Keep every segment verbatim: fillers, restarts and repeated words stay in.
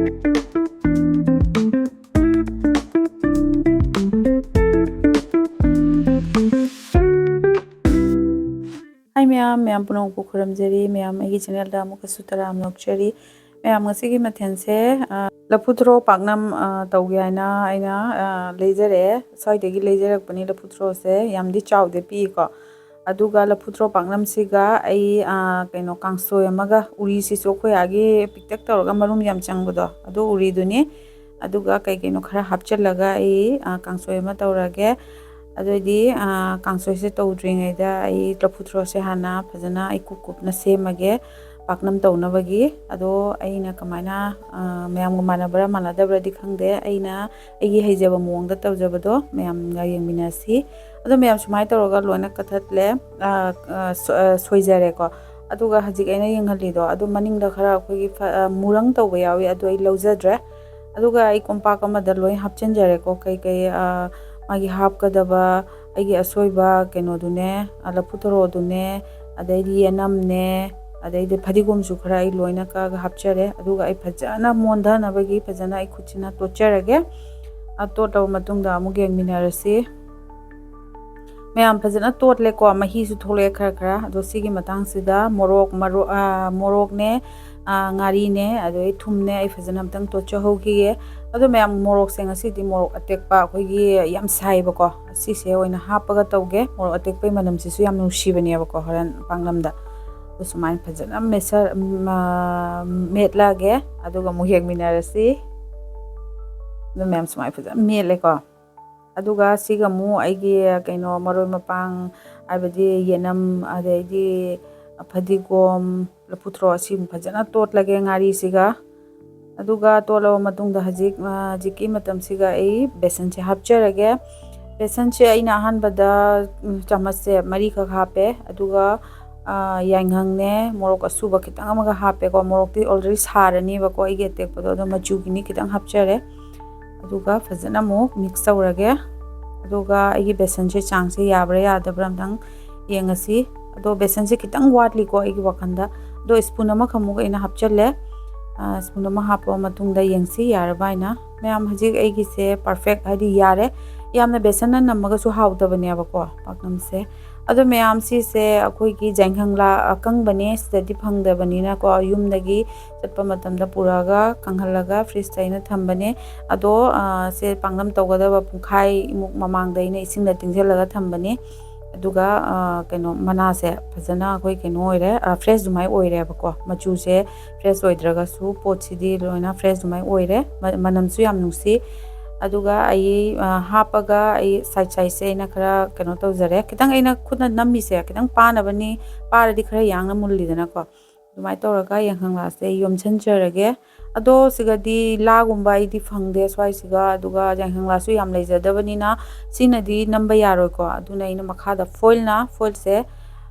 Hi ꯃꯌꯥꯝ, ꯃꯌꯥꯝ ꯄꯨꯝꯅꯃꯛꯄꯨ ꯈꯨꯔꯨꯝꯖꯔꯤ꯫ ꯃꯌꯥꯝ ꯑꯩꯒꯤ channelꯗ ꯑꯃꯨꯛꯀꯁꯨ ꯇꯔꯥꯝꯅ ꯑꯣꯛꯆꯔꯤ꯫ ꯃꯌꯥꯝ, ꯉꯁꯤꯒꯤ ꯃꯊꯦꯜꯁꯦ, ꯑ, ꯂꯐꯨ ꯊꯔꯣ ꯄꯥꯛꯅꯝ, ꯑ, ꯇꯧꯒꯦ ꯍꯥꯏꯅ ꯑꯩꯅ, ꯑ, ꯂꯩꯖꯔꯛꯑꯦ꯫ ꯁ꯭ꯋꯥꯏꯗꯒꯤ ꯂꯩꯖꯔꯛꯄꯅꯤ ꯂꯐꯨ ꯊꯔꯣꯁꯦ꯫ ꯌꯥꯝꯗꯤ ꯆꯥꯎꯗꯦ, ꯄꯤꯛꯏꯀꯣ꯫ ꯑꯗꯨꯒ ꯂꯐꯨ ꯊꯔꯣ ꯄꯥꯛꯅꯝꯁꯤꯒ ꯑꯩ, ꯑ, ꯀꯩꯅꯣ, ꯀꯥꯡꯁꯣꯏ ꯑꯃꯒ, ꯎꯔꯤꯁꯤꯁꯨ ꯑꯩꯈꯣꯏ ꯑꯥꯒꯤ ꯄꯤꯛꯇꯛ ꯇꯧꯔꯒ ꯃꯔꯨꯝ ꯌꯥꯝ ꯆꯪꯕꯗꯣ, ꯑꯗꯨ ꯎꯔꯤꯗꯨꯅꯤ꯫ ꯑꯗꯨꯒ ꯀꯩ ꯀꯩꯅꯣ ꯈꯔ ꯍꯥꯞꯆꯤꯜꯂꯒ ꯑꯩ, ꯑ, ꯀꯥꯡꯁꯣꯏ ꯑꯃ ꯇꯧꯔꯒꯦ꯫ ꯑꯗꯨꯑꯣꯏꯗꯤ, ꯑ, ꯀꯥꯡꯁꯣꯏꯁꯦ ꯇꯧꯗ꯭ꯔꯤꯉꯩꯗ ꯑꯩ ꯂꯐꯨ ꯊꯔꯣꯁꯦ ꯍꯥꯟꯅ ꯐꯖꯅ ꯑꯩ ꯀꯨꯞ ꯀꯨꯞꯅ ꯁꯦꯝꯃꯒꯦ ꯄꯥꯛꯅꯝ ꯇꯧꯅꯕꯒꯤ꯫ ꯑꯗꯣ ꯑꯩꯅ ꯀꯃꯥꯏꯅ, ꯑ, ꯃꯌꯥꯝꯒ ꯃꯥꯟꯅꯕ꯭ꯔꯥ ꯃꯥꯟꯅꯗꯕ꯭ꯔꯥꯗꯤ ꯈꯪꯗꯦ꯫ ꯑꯩꯅ ꯑꯩꯒꯤ ꯍꯩꯖꯕ ꯃꯑꯣꯡꯗ ꯇꯧꯖꯕꯗꯣ ꯃꯌꯥꯝꯒ ꯌꯦꯡꯃꯤꯟꯅꯁꯤ꯫ ꯑꯗꯣ ꯃꯌꯥꯝ, ꯁꯨꯃꯥꯏꯅ ꯇꯧꯔꯒ ꯂꯣꯏꯅ ꯀꯠꯊꯠꯂꯦ, ꯑ, ꯑ, ꯁꯣ-, ꯑ, ꯁꯣꯏꯖꯔꯦꯀꯣ꯫ ꯑꯗꯨꯒ ꯍꯧꯖꯤꯛ ꯑꯩꯅ ꯌꯦꯡꯍꯜꯂꯤꯗꯣ ꯑꯗꯨ ꯃꯅꯤꯡꯗ ꯈꯔ ꯑꯩꯈꯣꯏꯒꯤ ꯐ-, ꯑ, ꯃꯨꯔꯪ ꯇꯧꯕ ꯌꯥꯎꯏ, ꯑꯗꯨ ꯑꯩ ꯂꯧꯖꯗ꯭ꯔꯦ꯫ ꯑꯗꯨꯒ ꯑꯩ ꯀꯣꯝꯄꯥꯛ ꯑꯃꯗ ꯂꯣꯏ ꯍꯥꯞꯆꯤꯟꯖꯔꯦꯀꯣ, ꯀꯩꯀꯩ, ꯑ, ꯃꯥꯒꯤ ꯍꯥꯞꯀꯗꯕ ꯑꯩꯒꯤ ꯑꯁꯣꯏꯕ ꯀꯩꯅꯣꯗꯨꯅꯦ, ꯑ, ꯂꯐꯨ ꯊꯔꯣꯗꯨꯅꯦ, ꯑꯗꯩꯗꯤ ꯌꯦꯅꯝꯅꯦ, ꯑꯗꯩꯗꯤ ꯐꯗꯤꯒꯣꯝꯁꯨ ꯈꯔ ꯑꯩ ꯂꯣꯏꯅ ꯀꯛꯑꯒ ꯍꯥꯞꯆꯔꯦ꯫ ꯑꯗꯨꯒ ꯑꯩ ꯐꯖꯅ ꯃꯣꯟꯊꯅꯕꯒꯤ ꯐꯖꯅ ꯑꯩ ꯈꯨꯠꯁꯤꯅ ꯇꯣꯠꯆꯔꯒꯦ꯫ ꯑ, ꯇꯣꯠꯂꯕ ꯃꯇꯨꯡꯗ ꯑꯃꯨꯛ ꯌꯦꯡꯃꯤꯟꯅꯔꯁꯤ꯫ ꯃꯌꯥꯝ, ꯐꯖꯅ ꯇꯣꯠꯂꯦꯀꯣ, ꯃꯍꯤꯁꯨ ꯊꯣꯛꯂꯛꯑꯦ ꯈꯔ ꯈꯔ꯫ ꯑꯗꯣ ꯁꯤꯒꯤ ꯃꯇꯥꯡꯁꯤꯗ ꯃꯣꯔꯣꯛ, ꯃꯔꯣ-, ꯑ, ꯃꯣꯔꯣꯛꯅꯦ, ꯑ, ꯉꯥꯔꯤꯅꯦ, ꯑꯗꯩ ꯊꯨꯝꯅꯦ, ꯑꯩ ꯐꯖꯅ ꯑꯝꯇꯪ ꯇꯣꯠꯆꯍꯧꯈꯤꯒꯦ꯫ ꯑꯗꯣ ꯃꯌꯥꯝ, ꯃꯣꯔꯣꯛꯁꯦ ꯉꯁꯤꯗꯤ ꯃꯣꯔꯣꯛ ꯑꯇꯦꯛꯄ ꯑꯩꯈꯣꯏꯒꯤ ꯌꯥꯝ ꯁꯥꯏꯕꯀꯣ, ꯑꯁꯤꯁꯦ ꯑꯣꯏꯅ ꯍꯥꯞꯄꯒ ꯇꯧꯒꯦ꯫ ꯃꯣꯔꯣꯛ ꯑꯇꯦꯛꯄꯒꯤ ꯃꯅꯝꯁꯤꯁꯨ ꯌꯥꯝ ꯅꯨꯡꯁꯤꯕꯅꯦꯕꯀꯣ ꯍꯣꯔꯦꯟ ꯄꯥꯛꯅꯝꯗ꯫ ꯑꯗꯣ ꯁꯨꯃꯥꯏꯅ ꯐꯖꯅ ꯃꯦꯠꯁ-, ꯃ-, ꯃꯦꯠꯂꯒꯦ, ꯑꯗꯨꯒ ꯑꯃꯨꯛ ꯌꯦꯡꯃꯤꯟꯅꯔꯁꯤ꯫ ꯑꯗꯣ ꯃꯌꯥꯝ, ꯁꯨꯃꯥꯏꯅ ꯐꯖꯅ ꯃꯦꯠꯂꯦꯀꯣ꯫ ꯑꯗꯨꯒ ꯁꯤꯒ ꯑꯃꯨꯛ ꯑꯩꯒꯤ ꯀꯩꯅꯣ ꯃꯔꯣꯏ ꯃꯄꯥꯡ, ꯍꯥꯏꯕꯗꯤ ꯌꯦꯅꯝ, ꯑꯗꯩꯗꯤ ꯐꯗꯤꯒꯣꯝ, ꯂꯐꯨ ꯊꯔꯣ ꯑꯁꯤ ꯑꯃꯨꯛ ꯐꯖꯅ ꯇꯣꯠꯂꯒꯦ ꯉꯥꯔꯤꯁꯤꯒ꯫ ꯑꯗꯨꯒ ꯇꯣꯠꯂꯕ ꯃꯇꯨꯡꯗ ꯍꯧꯖꯤꯛ, ꯑ, ꯍꯧꯖꯤꯛꯀꯤ ꯃꯇꯝꯁꯤꯒ ꯑꯩ ꯕꯦꯁꯟꯁꯦ ꯍꯥꯞꯆꯔꯒꯦ꯫ ꯕꯦꯁꯟꯁꯦ ꯑꯩꯅ ꯑꯍꯥꯟꯕꯗ, ꯎꯝ, ꯆꯥꯃꯁꯁꯦ ꯃꯔꯤꯈꯛ ꯍꯥꯞꯄꯦ꯫ ꯑꯗꯨꯒ, ꯑ, ꯌꯥꯏꯉꯪꯅꯦ, ꯃꯣꯔꯣꯛ ꯑꯁꯨꯕ ꯈꯤꯇꯪ ꯑꯃꯒ ꯍꯥꯞꯄꯦꯀꯣ꯫ ꯃꯣꯔꯣꯛꯇꯤ already ꯁꯥꯔꯅꯦꯕꯀꯣ ꯑꯩꯒꯤ ꯑꯇꯦꯛꯄꯗꯣ, ꯑꯗꯣ ꯃꯆꯨꯒꯤꯅꯤ ꯈꯤꯇꯪ ꯍꯥꯞꯆꯔꯦ꯫ ꯑꯗꯨꯒ ꯐꯖꯅ ꯑꯃꯨꯛ mix ꯇꯧꯔꯒꯦ꯫ ꯑꯗꯨꯒ ꯑꯩꯒꯤ ꯕꯦꯁꯟꯁꯦ ꯆꯥꯡꯁꯦ ꯌꯥꯕ꯭ꯔꯥ ꯌꯥꯗꯕ꯭ꯔꯥ ꯑꯝꯇꯪ ꯌꯦꯡꯉꯁꯤ꯫ ꯑꯗꯣ ꯕꯦꯁꯟꯁꯦ ꯈꯤꯇꯪ ꯋꯥꯠꯂꯤꯀꯣ ꯑꯩꯒꯤ ꯋꯥꯈꯜꯗ꯫ ꯑꯗꯣ spoon ꯑꯃꯈꯛꯃꯨꯛ ꯑꯩꯅ ꯍꯥꯞꯆꯜꯂꯦ꯫ ꯁ꯭ꯄꯨꯟ ꯑꯃ ꯍꯥꯞꯄ ꯃꯇꯨꯡꯗ ꯌꯦꯡꯁꯤ ꯌꯥꯔꯕ ꯍꯥꯏꯅ꯫ ꯃꯌꯥꯝ, ꯍꯧꯖꯤꯛ ꯑꯩꯒꯤꯁꯦ ꯄꯔꯐꯦꯛ, ꯍꯥꯏꯗꯤ ꯌꯥꯔꯦ꯫ ꯌꯥꯝꯅ ꯕꯦꯁꯟꯅ ꯅꯝꯃꯒꯁꯨ ꯍꯥꯎꯇꯕꯅꯦꯕꯀꯣ ꯄꯥꯛꯅꯝꯁꯦ꯫ ꯑꯗꯣ ꯃꯌꯥꯝ, ꯁꯤꯁꯦ ꯑꯩꯈꯣꯏꯒꯤ ꯌꯥꯏꯉꯪꯂꯥ ꯑꯀꯪꯕꯅꯦ, ꯁꯤꯗꯗꯤ ꯐꯪꯗꯕꯅꯤꯅꯀꯣ, ꯌꯨꯝꯗꯒꯤ ꯆꯠꯄ ꯃꯇꯝꯗ ꯄꯨꯔꯛꯑꯒ ꯀꯪꯍꯜꯂꯒ ꯐ꯭ꯔꯤꯖꯇ ꯑꯩꯅ ꯊꯝꯕꯅꯦ꯫ ꯑꯗꯣ ꯁꯦ ꯄꯥꯛꯅꯝ ꯇꯧꯒꯗꯕ ꯄꯨꯡꯈꯥꯏꯃꯨꯛ ꯃꯃꯥꯡꯗ ꯑꯩꯅ ꯏꯁꯤꯡꯗ ꯇꯤꯡꯁꯤꯜꯂꯒ ꯊꯝꯕꯅꯦ꯫ ꯑꯗꯨꯒ ꯀꯩꯅꯣ, ꯃꯅꯥꯁꯦ ꯐꯖꯅ ꯑꯩꯈꯣꯏ ꯀꯩꯅꯣ ꯑꯣꯏꯔꯦ, ꯐ꯭ꯔꯦꯁ ꯑꯗꯨꯃꯥꯏꯅ ꯑꯣꯏꯔꯦꯕꯀꯣ꯫ ꯃꯆꯨꯁꯦ ꯐ꯭ꯔꯦꯁ ꯑꯣꯏꯗ꯭ꯔꯒꯁꯨ ꯄꯣꯠꯁꯤꯗꯤ ꯂꯣꯏꯅ ꯐ꯭ꯔꯦꯁ ꯑꯗꯨꯃꯥꯏꯅ ꯑꯣꯏꯔꯦ꯫ ꯃ- ꯃꯅꯝꯁꯨ ꯌꯥꯝ ꯅꯨꯡꯁꯤ꯫ ꯑꯗꯨꯒ ꯑꯩ ꯍꯥꯞꯄꯒ ꯑꯩ ꯁꯥꯏꯠ ꯁꯥꯏꯠꯁꯦ ꯑꯩꯅ ꯈꯔ ꯀꯩꯅꯣ ꯇꯧꯖꯔꯦ꯫ ꯈꯤꯇꯪ ꯑꯩꯅ ꯈꯨꯠꯅ ꯅꯝꯃꯤꯁꯦ ꯈꯤꯇꯪ ꯄꯥꯅꯕꯅꯤ, ꯄꯥꯔꯗꯤ ꯈꯔ ꯌꯥꯡꯅ ꯃꯨꯜꯂꯤꯗꯅꯀꯣ꯫ ꯑꯗꯨꯃꯥꯏꯅ ꯇꯧꯔꯒ ꯌꯥꯏꯉꯪꯂꯥꯁꯦ ꯌꯣꯝꯁꯤꯟꯖꯔꯒꯦ꯫ ꯑꯗꯣ ꯁꯤꯒꯗꯤ ꯂꯥꯒꯨꯝꯕ ꯑꯩꯗꯤ ꯐꯪꯗꯦ ꯁ꯭ꯋꯥꯏꯁꯤꯒ, ꯑꯗꯨꯒ ꯌꯥꯏꯉꯪꯂꯥꯁꯨ ꯌꯥꯝ ꯂꯩꯖꯗꯕꯅꯤꯅ ꯁꯤꯅꯗꯤ ꯅꯝꯕ ꯌꯥꯔꯣꯏꯀꯣ꯫ ꯑꯗꯨꯅ ꯑꯩꯅ ꯃꯈꯥꯗ ꯐꯣꯏꯜꯅ, ꯐꯣꯏꯜꯁꯦ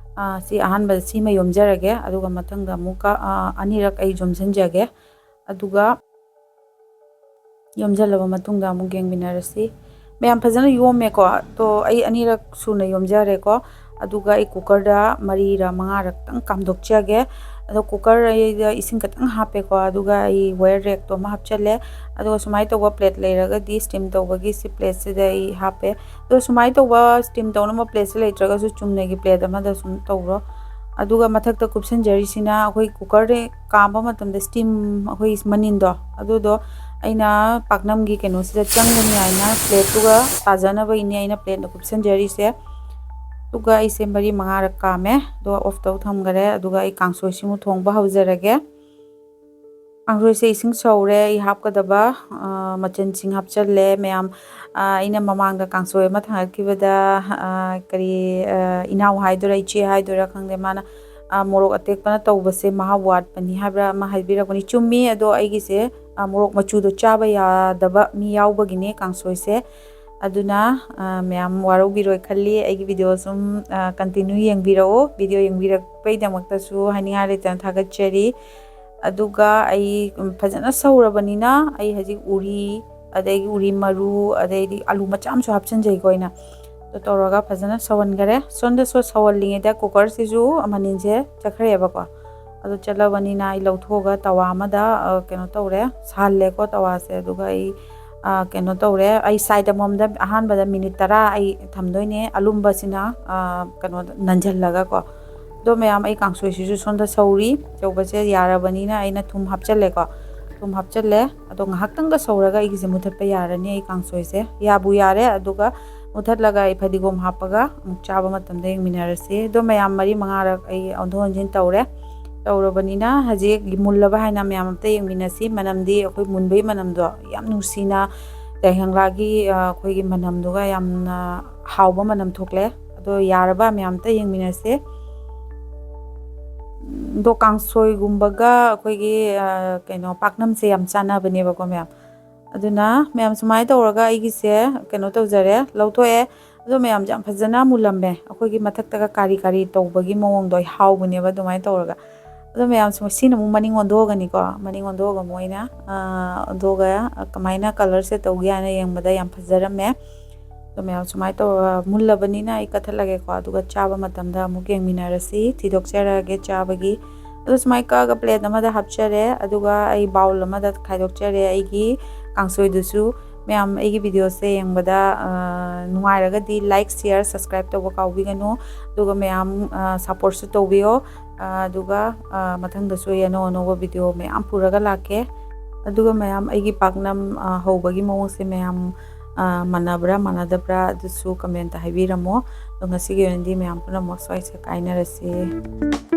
ꯁꯤ ꯑꯍꯥꯟꯕꯗ ꯁꯤꯃ ꯌꯣꯝꯖꯔꯒꯦ, ꯑꯗꯨꯒ ꯃꯊꯪꯗ ꯑꯃꯨꯛꯀ ꯑꯅꯤꯔꯛ ꯑꯩ ꯌꯣꯝꯁꯤꯟꯖꯒꯦ꯫ ꯑꯗꯨꯒ ꯌꯣꯝꯁꯤꯜꯂꯕ ꯃꯇꯨꯡꯗ ꯑꯃꯨꯛ ꯌꯦꯡꯃꯤꯟꯅꯔꯁꯤ꯫ ꯃꯌꯥꯝ ꯐꯖꯅ ꯌꯣꯝꯃꯦꯀꯣ꯫ ꯑꯗꯣ ꯑꯩ ꯑꯅꯤꯔꯛ ꯁꯨꯅ ꯌꯣꯝꯖꯔꯦꯀꯣ꯫ ꯑꯗꯨꯒ ꯑꯩ ꯀꯨꯀꯔꯗ ꯃꯔꯤꯔ ꯃꯉꯥꯔꯛꯇꯪ ꯀꯥꯝꯗꯣꯛꯆꯒꯦ꯫ ꯑꯗꯣ ꯀꯨꯀꯔ ꯑꯩꯗ ꯏꯁꯤꯡ ꯈꯤꯇꯪ ꯍꯥꯞꯄꯦꯀꯣ꯫ ꯑꯗꯨꯒ ꯑꯩ ꯋꯥꯌꯔ ꯔꯦꯛꯇꯣ ꯑꯃ ꯍꯥꯞꯆꯜꯂꯦ꯫ ꯑꯗꯨꯒ ꯁꯨꯃꯥꯏꯅ ꯇꯧꯕ ꯄ꯭ꯂꯦꯠ ꯂꯩꯔꯒꯗꯤ, ꯁ꯭ꯇꯤꯝ ꯇꯧꯕꯒꯤ ꯁꯤ ꯄ꯭ꯂꯦꯠꯁꯤꯗ ꯑꯩ ꯍꯥꯞꯄꯦ꯫ ꯑꯗꯣ ꯁꯨꯃꯥꯏꯅ ꯇꯧꯕ ꯁ꯭ꯇꯤꯝ ꯇꯧꯅꯕ ꯄ꯭ꯂꯦꯠꯁꯦ ꯂꯩꯇ꯭ꯔꯒꯁꯨ ꯆꯨꯝꯅꯒꯤ ꯄ꯭ꯂꯦꯠ ꯑꯃꯗ ꯁꯨꯝ ꯇꯧꯔꯣ꯫ ꯑꯗꯨꯒ ꯃꯊꯛꯇ ꯀꯨꯞꯁꯟꯖꯔꯤꯁꯤꯅ ꯑꯩꯈꯣꯏ ꯀꯨꯀꯔꯗ ꯀꯥꯝꯕ ꯃꯇꯝꯗ ꯁ꯭ꯇꯤꯝ ꯑꯩꯈꯣꯏ ꯃꯅꯤꯟꯗꯣ ꯑꯗꯨꯗꯣ ꯑꯩꯅ ꯄꯥꯛꯅꯝꯒꯤ ꯀꯩꯅꯣꯁꯤꯗ ꯆꯪꯒꯅꯤ ꯍꯥꯏꯅ ꯄ꯭ꯂꯦꯠꯇꯨꯒ ꯇꯥꯖꯅꯕꯒꯤꯅꯤ ꯑꯩꯅ ꯄ꯭ꯂꯦꯠꯅ ꯀꯨꯞꯁꯟꯖꯔꯤꯁꯦ꯫ ꯑꯗꯨꯒ ꯑꯩꯁꯦ ꯃꯔꯤ ꯃꯉꯥꯔꯛ ꯀꯥꯝꯃꯦ꯫ ꯑꯗꯨꯒ ꯑꯣꯐ ꯇꯧ ꯊꯝꯈꯔꯦ꯫ ꯑꯗꯨꯒ ꯑꯩ ꯀꯥꯡꯁꯣꯏꯁꯤꯃꯨꯛ ꯊꯣꯡꯕ ꯍꯧꯖꯔꯒꯦ꯫ ꯀꯥꯡꯁꯣꯏꯁꯦ ꯏꯁꯤꯡ ꯁꯧꯔꯦ꯫ ꯑꯩ ꯍꯥꯞꯀꯗꯕ ꯃꯆꯜꯁꯤꯡ ꯍꯥꯞꯆꯜꯂꯦ ꯃꯌꯥꯝ꯫ ꯑꯩꯅ ꯃꯃꯥꯡꯗ ꯀꯥꯡꯁꯣꯏ ꯑꯃ ꯊꯥꯡꯒꯠꯈꯤꯕꯗ, ꯀꯔꯤ, ꯏꯅꯥꯎ ꯍꯥꯏꯗꯣꯏꯔꯥ, ꯏꯆꯦ ꯍꯥꯏꯗꯣꯏꯔꯥ ꯈꯪꯗꯦ, ꯃꯥꯅ ꯃꯣꯔꯣꯛ ꯑꯇꯦꯛꯄꯅ ꯇꯧꯕꯁꯦ ꯃꯍꯥꯎ ꯋꯥꯠꯄꯅꯤ ꯍꯥꯏꯕ꯭ꯔꯥ ꯑꯃ ꯍꯥꯏꯕꯤꯔꯛꯄꯅꯤ꯫ ꯆꯨꯝꯃꯤ, ꯑꯗꯣ ꯑꯩꯒꯤꯁꯦ ꯃꯣꯔꯣꯛ ꯃꯆꯨꯗꯣ ꯆꯥꯕ ꯌꯥꯗꯕ ꯃꯤ ꯌꯥꯎꯕꯒꯤꯅꯦ ꯀꯥꯡꯁꯣꯏꯁꯦ꯫ ꯑꯗꯨꯅ ꯃꯌꯥꯝ ꯋꯥꯔꯧꯕꯤꯔꯣꯏ ꯈꯜꯂꯤ꯫ ꯑꯩꯒꯤ ꯚꯤꯗꯤꯑꯣ ꯁꯨꯝ ꯀꯟꯇꯤꯅ꯭ꯌꯨ ꯌꯦꯡꯕꯤꯔꯛꯎ꯫ ꯚꯤꯗꯤꯑꯣ ꯌꯦꯡꯕꯤꯔꯛꯄꯩꯗꯃꯛꯇꯁꯨ ꯍꯥꯏꯅꯤꯡꯉꯥꯏ ꯂꯩꯇꯅ ꯊꯥꯒꯠꯆꯔꯤ꯫ ꯑꯗꯨꯒ ꯑꯩ ꯐꯖꯅ ꯁꯧꯔꯕꯅꯤꯅ ꯑꯩ ꯍꯧꯖꯤꯛ ꯎꯔꯤ, ꯑꯗꯩꯗꯤ ꯎꯔꯤ ꯃꯔꯨ, ꯑꯗꯩꯗꯤ ꯑꯂꯨ ꯃꯆꯥ ꯑꯃꯁꯨ ꯍꯥꯞꯆꯤꯟꯖꯩꯀꯣ ꯑꯩꯅ꯫ ꯑꯗꯨ ꯇꯧꯔꯒ ꯐꯖꯅ ꯁꯧꯍꯟꯈꯔꯦ꯫ ꯁꯣꯝꯗꯁꯨ ꯁꯧꯍꯜꯂꯤꯉꯩꯗ ꯀꯨꯀꯔꯁꯤꯁꯨ ꯃꯅꯤꯟꯁꯦ ꯆꯠꯈ꯭ꯔꯦꯕꯀꯣ꯫ ꯑꯗꯣ ꯆꯠꯂꯕꯅꯤꯅ ꯑꯩ ꯂꯧꯊꯣꯛꯑꯒ ꯇꯋꯥ ꯑꯃꯗ, ꯑ, ꯀꯩꯅꯣ ꯇꯧꯔꯦ, ꯁꯥꯍꯜꯂꯦꯀꯣ ꯇꯋꯥꯁꯦ꯫ ꯑꯗꯨꯒ ꯑꯩ, ꯑ, ꯀꯩꯅꯣ ꯇꯧꯔꯦ, ꯑꯩ ꯁꯥꯏꯠ ꯑꯃꯃꯝꯗ ꯑꯍꯥꯟꯕꯗ ꯃꯤꯅꯤꯠ ꯇꯔꯥ ꯑꯩ ꯊꯝꯗꯣꯏꯅꯦ, ꯑꯂꯨꯝꯕꯁꯤꯅ, ꯑ, ꯀꯩꯅꯣꯗ ꯅꯟꯁꯤꯜꯂꯒꯀꯣ꯫ ꯑꯗꯣ ꯃꯌꯥꯝ, ꯑꯩ ꯀꯥꯡꯁꯣꯏꯁꯤꯁꯨ ꯁꯣꯝꯗ ꯁꯧꯔꯤ꯫ ꯁꯧꯕꯁꯦ ꯌꯥꯔꯕꯅꯤꯅ ꯑꯩꯅ ꯊꯨꯝ ꯍꯥꯞꯆꯜꯂꯦꯀꯣ꯫ ꯊꯨꯝ ꯍꯥꯞꯆꯜꯂꯦ꯫ ꯑꯗꯣ ꯉꯥꯏꯍꯥꯛꯇꯪꯒ ꯁꯧꯔꯒ ꯑꯩꯒꯤꯁꯦ ꯃꯨꯊꯠꯄ ꯌꯥꯔꯅꯤ꯫ ꯑꯩ ꯀꯥꯡꯁꯣꯏꯁꯦ ꯌꯥꯕꯨ ꯌꯥꯔꯦ꯫ ꯑꯗꯨꯒ ꯃꯨꯊꯠꯂꯒ ꯑꯩ ꯐꯗꯤꯒꯣꯝ ꯍꯥꯞꯄꯒ ꯑꯃꯨꯛ ꯆꯥꯕ ꯃꯇꯝꯗ ꯌꯦꯡꯃꯤꯟꯅꯔꯁꯤ꯫ ꯑꯗꯣ ꯃꯌꯥꯝ ꯃꯔꯤ ꯃꯉꯥꯔꯛ ꯑꯩ ꯑꯣꯟꯊꯣꯛ ꯑꯣꯟꯁꯤꯟ ꯇꯧꯔꯦ꯫ ꯇꯧꯔꯕꯅꯤꯅ ꯍꯧꯖꯤꯛ ꯃꯨꯜꯂꯕ ꯍꯥꯏꯅ ꯃꯌꯥꯝ ꯑꯝꯇ ꯌꯦꯡꯃꯤꯟꯅꯁꯤ꯫ ꯃꯅꯝꯗꯤ ꯑꯩꯈꯣꯏ ꯃꯨꯟꯕꯒꯤ ꯃꯅꯝꯗꯣ ꯌꯥꯝ ꯅꯨꯡꯁꯤꯅ, ꯌꯥꯏꯉꯪꯂꯥꯒꯤ, ꯑ, ꯑꯩꯈꯣꯏꯒꯤ ꯃꯅꯝꯗꯨꯒ ꯌꯥꯝꯅ ꯍꯥꯎꯕ ꯃꯅꯝ ꯊꯣꯛꯂꯦ꯫ ꯑꯗꯣ ꯌꯥꯔꯕ ꯃꯌꯥꯝ ꯑꯝꯇ ꯌꯦꯡꯃꯤꯟꯅꯁꯦ꯫ ꯑꯗꯣ ꯀꯥꯡꯁꯣꯏꯒꯨꯝꯕꯒ ꯑꯩꯈꯣꯏꯒꯤ, ꯑ, ꯀꯩꯅꯣ, ꯄꯥꯛꯅꯝꯁꯦ ꯌꯥꯝ ꯆꯥꯟꯅꯕꯅꯦꯕꯀꯣ ꯃꯌꯥꯝ꯫ ꯑꯗꯨꯅ ꯃꯌꯥꯝ ꯁꯨꯃꯥꯏꯅ ꯇꯧꯔꯒ ꯑꯩꯒꯤꯁꯦ ꯀꯩꯅꯣ ꯇꯧꯖꯔꯦ, ꯂꯧꯊꯣꯛꯑꯦ꯫ ꯑꯗꯣ ꯃꯌꯥꯝꯁꯦ ꯌꯥꯝ ꯐꯖꯅ ꯃꯨꯜꯂꯝꯃꯦ꯫ ꯑꯩꯈꯣꯏꯒꯤ ꯃꯊꯛꯇꯒ ꯀꯥꯔꯤ ꯀꯥꯔꯤ ꯇꯧꯕꯒꯤ ꯃꯑꯣꯡꯗꯣ ꯑꯩ ꯍꯥꯎꯕꯅꯦꯕ ꯑꯗꯨꯃꯥꯏꯅ ꯇꯧꯔꯒ꯫ ꯑꯗꯣ ꯃꯌꯥꯝꯁꯨ ꯁꯤꯅ ꯑꯃꯨꯛ ꯃꯅꯤꯡ ꯑꯣꯟꯊꯣꯛꯑꯒꯅꯤꯀꯣ꯫ ꯃꯅꯤꯡ ꯑꯣꯟꯊꯣꯛꯑꯒ ꯑꯃꯨꯛ ꯑꯩꯅ, ꯑ, ꯑꯣꯟꯊꯣꯛꯑꯒ ꯀꯃꯥꯏꯅ ꯀꯂꯔꯁꯦ ꯇꯧꯒꯦ ꯍꯥꯏꯅ ꯌꯦꯡꯕꯗ ꯌꯥꯝ ꯐꯖꯔꯝꯃꯦ꯫ ꯑꯗꯣ ꯃꯌꯥꯝ ꯁꯨꯃꯥꯏꯅ ꯇꯧꯔ ꯃꯨꯜꯂꯕꯅꯤꯅ ꯑꯩ ꯀꯠꯊꯠꯂꯒꯦꯀꯣ꯫ ꯑꯗꯨꯒ ꯆꯥꯕ ꯃꯇꯝꯗ ꯑꯃꯨꯛ ꯌꯦꯡꯃꯤꯟꯅꯔꯁꯤ, ꯊꯤꯗꯣꯛꯆꯔꯛꯑꯒꯦ ꯆꯥꯕꯒꯤ꯫ ꯑꯗꯣ ꯁꯨꯃꯥꯏꯅ ꯀꯛꯑꯒ ꯄ꯭ꯂꯦꯠ ꯑꯃꯗ ꯍꯥꯞꯆꯔꯦ꯫ ꯑꯗꯨꯒ ꯑꯩ ꯕꯥꯎꯜ ꯑꯃꯗ ꯈꯥꯏꯗꯣꯛꯆꯔꯦ ꯑꯩꯒꯤ ꯀꯥꯡꯁꯣꯏꯗꯨꯁꯨ꯫ ꯃꯌꯥꯝ ꯑꯩꯒꯤ ꯚꯤꯗꯤꯑꯣꯁꯦ ꯌꯦꯡꯕꯗ, ꯑ, ꯅꯨꯡꯉꯥꯏꯔꯒꯗꯤ ꯂꯥꯏꯛ, ꯁꯤꯌꯔ, ꯁꯕꯁꯀ꯭ꯔꯥꯏꯕ ꯇꯧꯕ ꯀꯥꯎꯕꯤꯒꯅꯨ꯫ ꯑꯗꯨꯒ ꯃꯌꯥꯝ, ꯑ, ꯁꯞꯄꯣꯔꯠꯁꯨ ꯇꯧꯕꯤꯌꯣ꯫ ꯑ, ꯑꯗꯨꯒ, ꯑ, ꯃꯊꯪꯗꯁꯨ ꯑꯩ ꯑꯅꯧ ꯑꯅꯧꯕ ꯚꯤꯗꯤꯑꯣ ꯃꯌꯥꯝ ꯄꯨꯔꯒ ꯂꯥꯛꯀꯦ꯫ ꯑꯗꯨꯒ ꯃꯌꯥꯝ ꯑꯩꯒꯤ ꯄꯥꯛꯅꯝ, ꯑ, ꯍꯧꯕꯒꯤ ꯃꯑꯣꯡꯁꯦ ꯃꯌꯥꯝ, ꯑ, ꯃꯥꯟꯅꯕ꯭ꯔꯥ ꯃꯥꯟꯅꯗꯕ꯭ꯔꯥ ꯑꯗꯨꯁꯨ ꯀꯃꯦꯟꯇ ꯍꯥꯏꯕꯤꯔꯝꯃꯣ꯫ ꯑꯗꯣ ꯉꯁꯤꯒꯤ ꯑꯣꯏꯅꯗꯤ ꯃꯌꯥꯝ ꯄꯨꯝꯅꯃꯛ ꯁ꯭ꯋꯥꯏꯁꯦ ꯀꯥꯏꯅꯔꯁꯤ꯫